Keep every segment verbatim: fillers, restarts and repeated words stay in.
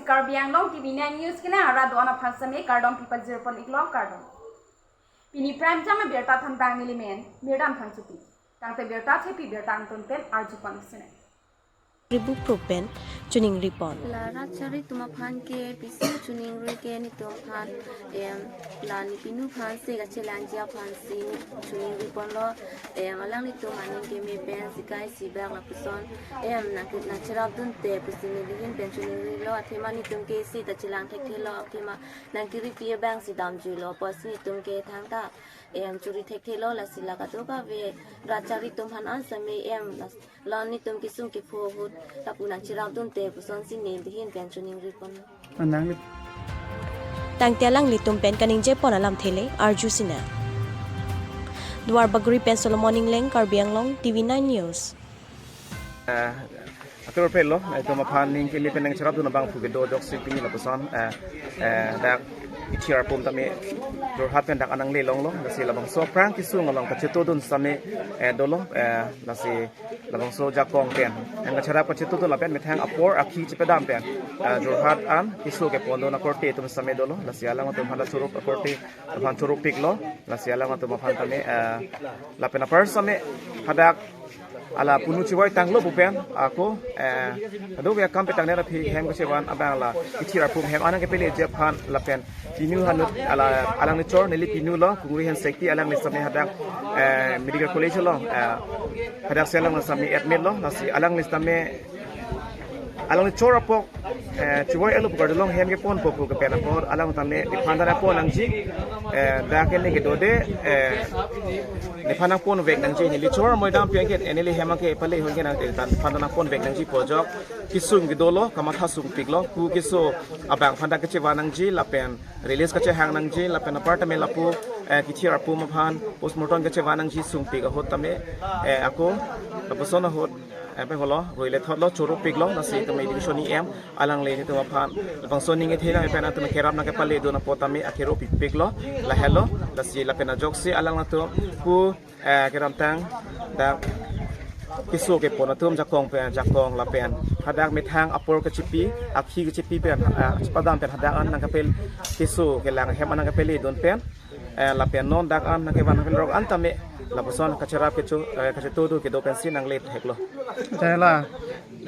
Karbi Anglong T V nine News kelang arat do-an aphan sitame kardom pipajir pon iklo, kardom. Pini prime time abirta thanbang nelimen Mirdan Phangchopi. Tangte birta thepi birta angton pen arju pon sinai. Ribu pro pen choningri pon. La rat chari atum aphan ke pisi choningri ke netum aphan, em, la nepinu aphan si kachelangji aphan si choningri ponlo, em, alanglitum aning keme pen sikai sibak lapuson, em, nang, nangcherapdunte pusi nelihin pen choningrilo, athema netum ke isi ta chelang thekthelo, athema nangkiripi abang si damjuilo, pusi netum ke thangta, em, chori thekthelo, lasi la kadokave rat chari atum aphan an sitame, em, las-, la netum kesung kepho ahut lapu nangcherapdunte puson si nelihin pen choningri pon. Anang li- Tangte alanglitum pen kaningje pon alamthe le arju sinai. Duar Bagori pen Solomon Ingleng, Karbi Anglong T V nine News. Eh, atur pelo, eh, itum aphan ning kili pen nangcherapdun abang pu kedo ajoksi pini lapuson, eh, eh, dak Ithi Arpum tame Jorhat pen dak anang le longlo, lasi labangso aphrang kesung along kachetodun sitame, eh, dolo, eh, lasi labangso jakong pen nangkacherap kachetodun lapen methang apor akhi chepadam pen, eh, Jorhat an keso kepondun akorte atum sitame dolo, lasi alangtum aphan la choro akorte aphan choropiklo, lasi alangtum aphan tame, eh, lapen apar sitame hadak ala punu chivoi tanglo pu pen ako, eh, ado ya kam petang nera phi hem kachevan abang la Ithi Arpum hem anang kepeleji aphan lapen pinu hanut ala alang nechor neli pinulo Kungri Hansekti, alangli sitame hadak, eh, Medical College along, eh, hadak si alangli sitame admit lo, lasi alangli sitame alang nechor apok, eh, chivoi elo pu kardom hem keponpo pu kepen apor alang tame nephan dana pon nangji, eh, dak ke neke dode, eh, nephan nangponvek nangji, neli chor moi dam piang ke, eh, neli hem ke pale hon ke nangte nephan dana ponvek nangji pu ajok kesung kedolo, kamatha sungpiklo, ku keso abang aphan dak kachevan nangji lapen release kachehang nangji lapen apar tame lapu, eh, Ithi Arpum aphan postmortem kachevan nangji sungpik ahut tame, eh, ako lapuson ahut, eh, pen holo rui le thotlo, choropiklo, lasi tame division E M alangli netum aphan labangso ning ethe nang pen atum kerap nangkepaledun apot tame akero pipiklo, lahelo, lasi lapen ajoksi alangtum pu, eh, kedamtang dak keso kepon atum jakong pen, jakong lapen hadak methang apor kachipi, akhi kachipi pen, eh, chepadam pen hadak an nangkapel keso kelang hem an nangkapeledun pen, eh, lapen non dak an nangkevan nangkelerok an tame lapuson kacherap kecho, eh, kachetodu kedo pensi nangle theklo. Te la,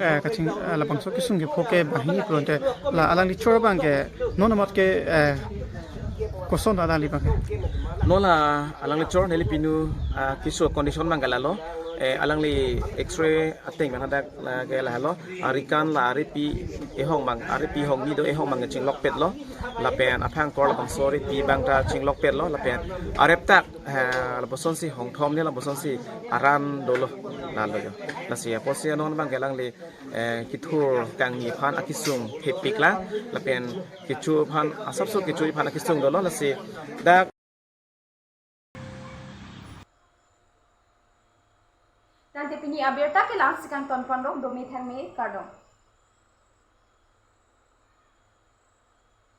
eh, kaching, eh, labangso kesung kepho ke banghini pulote la alangli chor abang ke non amat ke, eh, koson alangli abang ke. Non la alangli chor neli pinu, ah, keso condition abang ke lalo, eh, alangli X-ray ateng pen hadak la ke lahelo, arikan la aripi ehong abang, aripi hongni do, ehong abang chinglokpetlo, lapen aphang kor labangso aripi abang ta chinglokpetlo, lapen arep tak, eh, lapuson si hongthom ne lapuson si aran dolo, lalo jo. Lasi apotsi non abang ke alangli, eh, kethur kangni aphan akesung thepiklang, lapen kecho aphan asapso kecho aphan akesung dolo, lasi dak. Tangte pini abirta ke la-an si kangton ponlo, dome thangme, kardom.